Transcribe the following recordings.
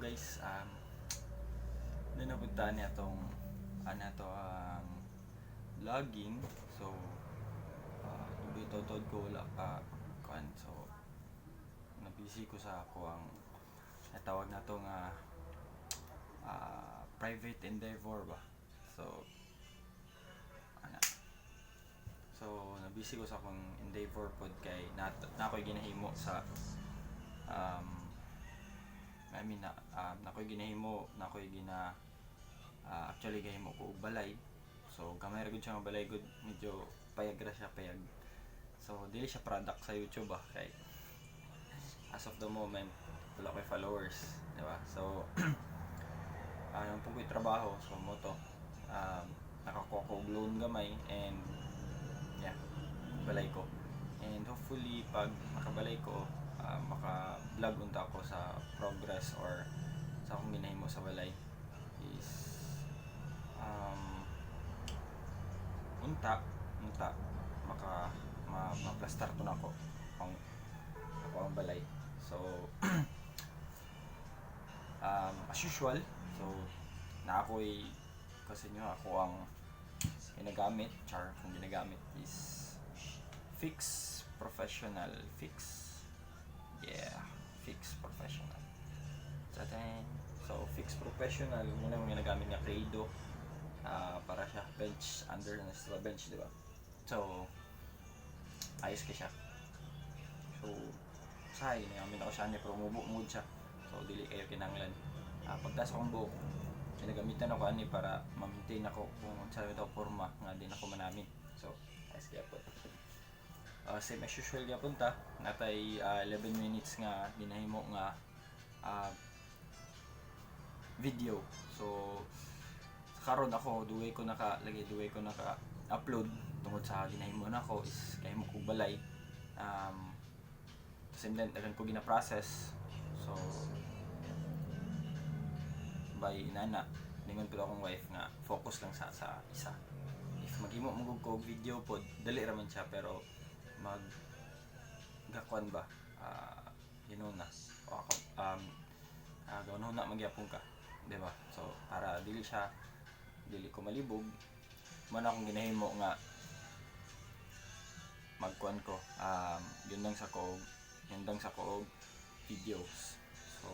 Guys, doon napunta niya tong ano to ang vlogging. So dugay tod ko wala ka kuan, so nabisi ko sa ako ang natawag na to nga private endeavor ba. So ana, so nabisi ko sa akong endeavor pod kay na ako'y ginahimo sa I mean na na ako'y ginahimo, na ako'y gina actually gahimo ko og balay. So gamay ra gud siya nga balay gud, medyo payag ra siya, payag. So dili siya product sa YouTube ah, kay as of the moment wala ko'y followers, di ba? So ang pud ko'y trabaho, so mo to nakakuha ko og loan gamay and yeah, balay ko. And hopefully pag makabalay ko, maka vlog unta ako sa progress or sa akong ginahimo sa balay is unta unta maka ma plastar to nako ang ako ang balay. So as usual, so na ako'y kasi nyo ako ang ginagamit, char, kung ginagamit is Fix Professional. Fix, yeah, Fix Professional. Taten. So Fix Professional muna yung ginagamit nga Credo para siya bench, under na sa bench, di ba? So ayos kay siya. So sahay ginagamit ako siya ni pero mubo mood siya, so dili kayo kinanglan. Pagtas akong buhok, ginagamitan ako ani para ma-maintain ako kung sa daw forma nga din ako manamin. So ayos gyapon. Same as usual gyapon ta natay 11 minutes nga ginahimo nga video. So karon ako duway ko naka lagi, duway ko naka upload tungod sa ginahimo nako is gahimo kog balay. Same din daghan ko gina-process. So by nana ningon pud akong wife nga focus lang sa isa. If maghimo mo ko og video pod, dali ra man siya, pero mag gakuan ba, na o ako gawon na magyapon ka, di ba? So para dili siya, dili ko malibog man akong ginahimo nga magkuan ko, yun lang sa ko og videos. So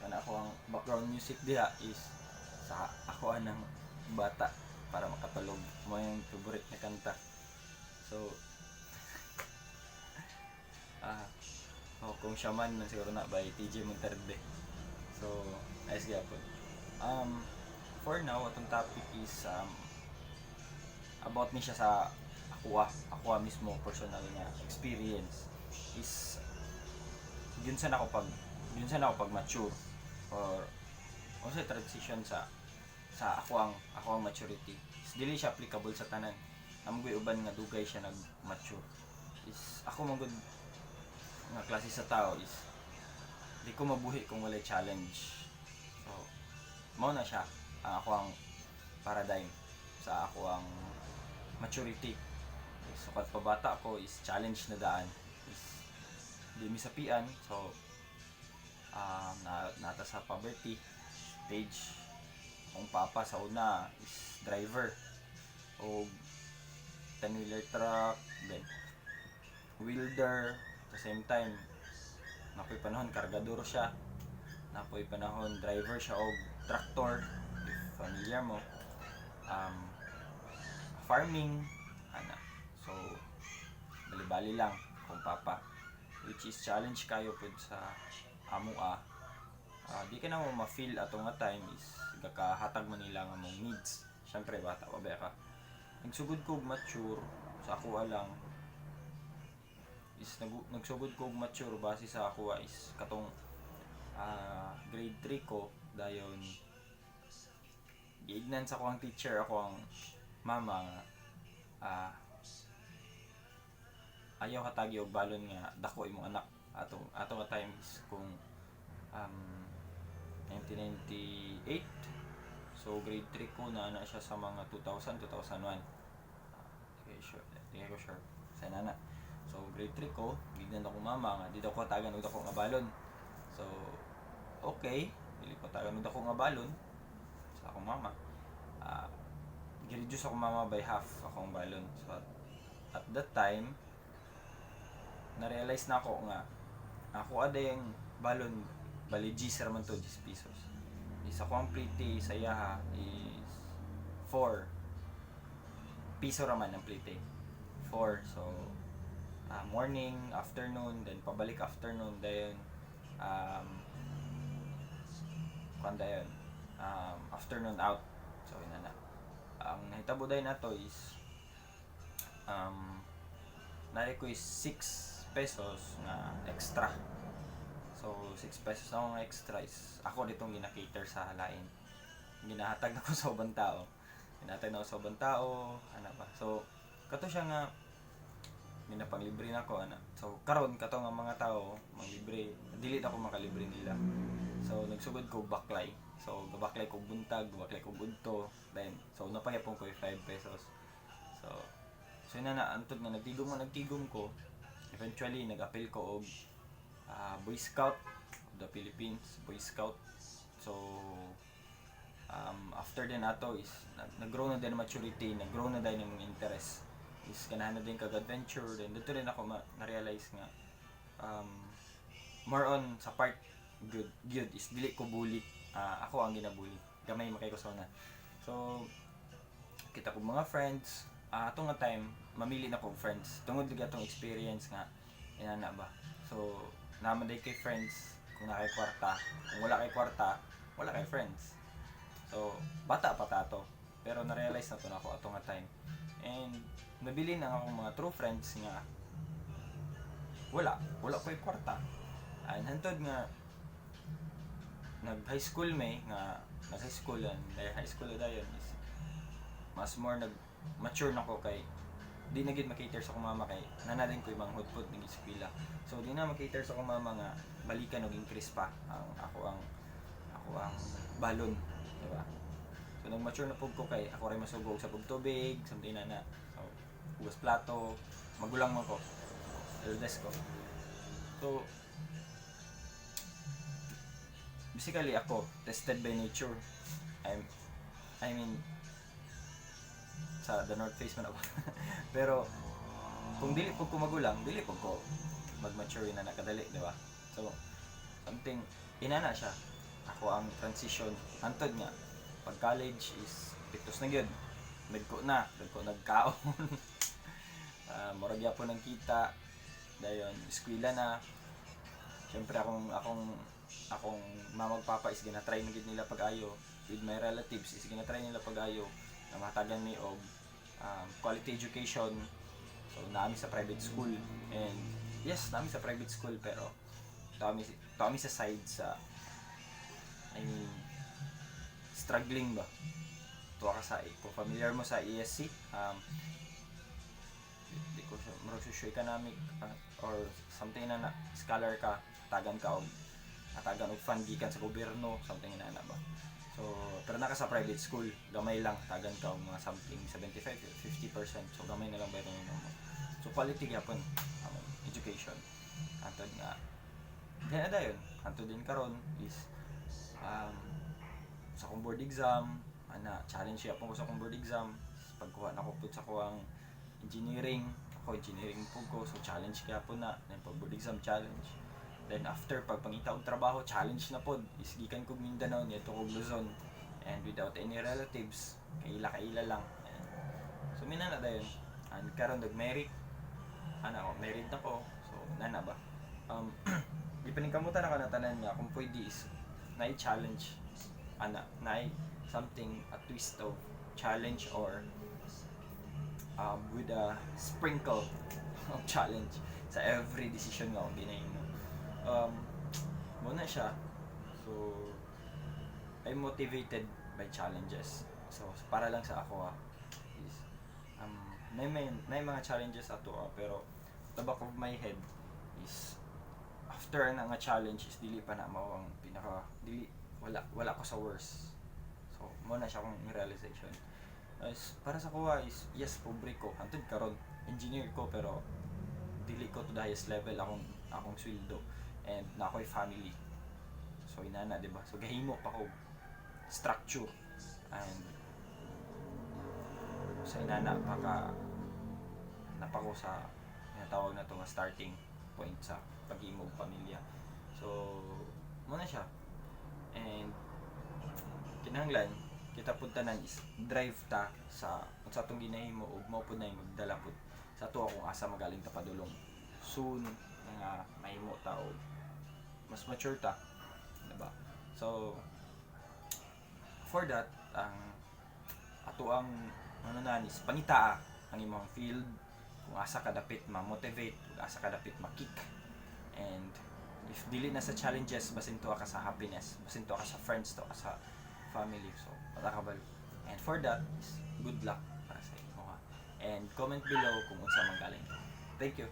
kana ako ang background music diha is sa ako anang bata para makatulog mo, yung favorite na kanta. So oh, kung siya man man siguro na by TJ Monterde. So ayos gyapon. For now, atong topic is about ni siya sa ako mismo personal nga experience is yun sa ako pag mature or sa transition sa ako ang maturity. Is dili siya applicable sa tanan, amo uban nga dugay siya nag mature. Is ako man gud nga klase sa tao is di ko mabuhi kung walay challenge. So mao na siya ang ako ang paradigm sa ako ang maturity. So kat pabata ko is challenge na daan, is di mi sapian. So na nata sa poverty stage. Akong papa sa una is driver o 10 wheeler truck, then welder at the same time. Napoy panahon kargador siya, napoy panahon driver siya og tractor, if familiar mo. Farming ana. So bali-bali lang kung papa, which is challenge kayo pud sa amo ah. Di ka na mo ma-feel ato nga time is gakahatag man nila nga mong needs. Syempre bata pa ba ka. Nagsugod ko og mature sa ako lang is nagsugod ko og mature base sa ako is katong grade 3 ko. Dayon giignan sa ako ang teacher, ako ang mama nga ayaw hatagi og balon nga dako imong anak. Atong ato nga time is kung 1998, so grade 3 ko na na siya sa mga 2000, 2001. Di ko sure, di ko sure sa nana. So grade 3 ko, gignan ako mama nga di daw ko hatagan og dako nga balon. So okay. Dili ko matagan og dako nga balon sa akong mama. Gi-reduce akong mama by half akong balon. So at that time, na-realize nako nga ako adayang balon bali G ra man to, 10 pesos. Is ako ang plite sa iyaha is 4 piso raman ang plite. 4. So morning, afternoon, then pabalik afternoon, then kuan dayon, afternoon out. So ina na. Ang nahitabo dayon nato is naa ko is 6 pesos nga extra. So 6 pesos na akong extra is ako ditong gina-cater sa halain. Ginahatag nako sa ubang tao. Ginahatag nako sa ubang tao, ana ba. So kato siya nga ginapanglibre nako ana. So karon kato nga mga tao manglibre, dili na ako makalibre nila. So nagsugod ko baklay. So gabaklay ko buntag, gabaklay ko budto, then so napagyapon ko 5 pesos. So yun na antod nga nagtigom mo nagtigom ko. Eventually nag-appeal ko og Boy Scout of the Philippines, Boy Scout. So after din ato is nag-grow na din ang maturity, nag-grow na din ang interest. Is ganahan na din kag adventure, then dito rin ako na-realize nga more on sa part good good is dili ko bully. Ah, ako ang ginabully. Gamay makay ko sa una. So kita ko mga friends, ato nga time mamili na ko friends tungod lagi atong experience nga inana ba. So naman day kay friends kung naa kay kwarta. Kung wala kay kwarta, wala kay friends. So bata pa tato, pero na-realize na to nako ato nga time and nabili na akong mga true friends nga wala ko'y kwarta. And hantod nga nag high school may nga nag high school and high school na dayon is mas more nag mature na ko kay di na gid makater sa akong mama kay nana din ko ibang hudput ng eskwela. So di na makater sa akong mama nga balikan og increase pa ang ako ang balon, di ba? So nag mature na pud ko kay ako ray masugog sa tubig, something na na. So hugas plato, magulang man ko, eldest ko. So basically ako tested by nature. I mean, sa The North Face man ako, pero kung dili po ko magulang, dili po ko mag-mature na nakadali, di ba? So something inana siya ako ang transition hantod nga pag college is pitos na gyud, nagko na nagko nagkaon. Murag gyapon ng kita dayon, eskwela na. Syempre akong mama ug papa is gina-try na gid nila pag-ayo with my relatives, is gina-try nila pag-ayo na mahatagan mi og quality education. So naami sa private school and yes, naami sa private school, pero tuami sa side sa, I mean, struggling ba. Tuwa ka sa, kung familiar mo sa ESC, di ko siya murag socio-economic or something na, na scholar ka, tagan ka og atagan og fund gikan sa gobyerno, something na na ba. So pero naka sa private school, gamay lang tagan ka og mga something 75 50%. So gamay na lang ba mo. So quality gyapon ang education antod nga di na dayon hantod din karon is sa akong board exam ana, challenge siya ko sa akong board exam pagkuha na ko pud sa kuang engineering. Ako engineering pud ko, so challenge kaya po na. Then pag board exam, challenge. Then after, pag pangita og trabaho, challenge na pod is gikan kog Mindanao niadto kog Luzon and without any relatives, kaila kaila lang. And so mina na dayon and karon nag-married ana ako, married na ko. So nana ba, gipaningkamutan ako na tanan nga kung pwede is na challenge ana, na something, a twist of challenge or with a sprinkle of challenge sa every decision nga akong ginahimo. Mao na siya. So I'm motivated by challenges. So para lang sa ako is may mga challenges ato pero the back of my head is after na nga challenge is dili pa na mao ang pinaka dili, wala ko sa worst. So mo na siya akong realization is para sa kuha is yes, pobre ko hantod karon, engineer ko, pero dili ko to the highest level akong sweldo and na ako'y family. So inana, di ba? So gahimo pa ko structure and sa inana pa ka napako sa tinatawag na to nga starting point sa paghimo og pamilya. So mao na siya. And kinahanglan kita pud tanan is drive ta sa unsa atong ginahimo ug mao pud na yung magdala pud sa ato kung asa magaling ta padulong soon nga mahimo ta og mas mature ta, diba? So for that, ang ato ang ano na is pangitaa ang imong field kung asa ka dapit ma-motivate ug asa ka dapit ma-kick. And if dili na sa challenges, basin tuwa ka sa happiness, basin tuwa ka sa friends, tuwa ka sa family. So wala ka balo. And for that is good luck para sa imo ha, and comment below kung unsa man galing. Thank you.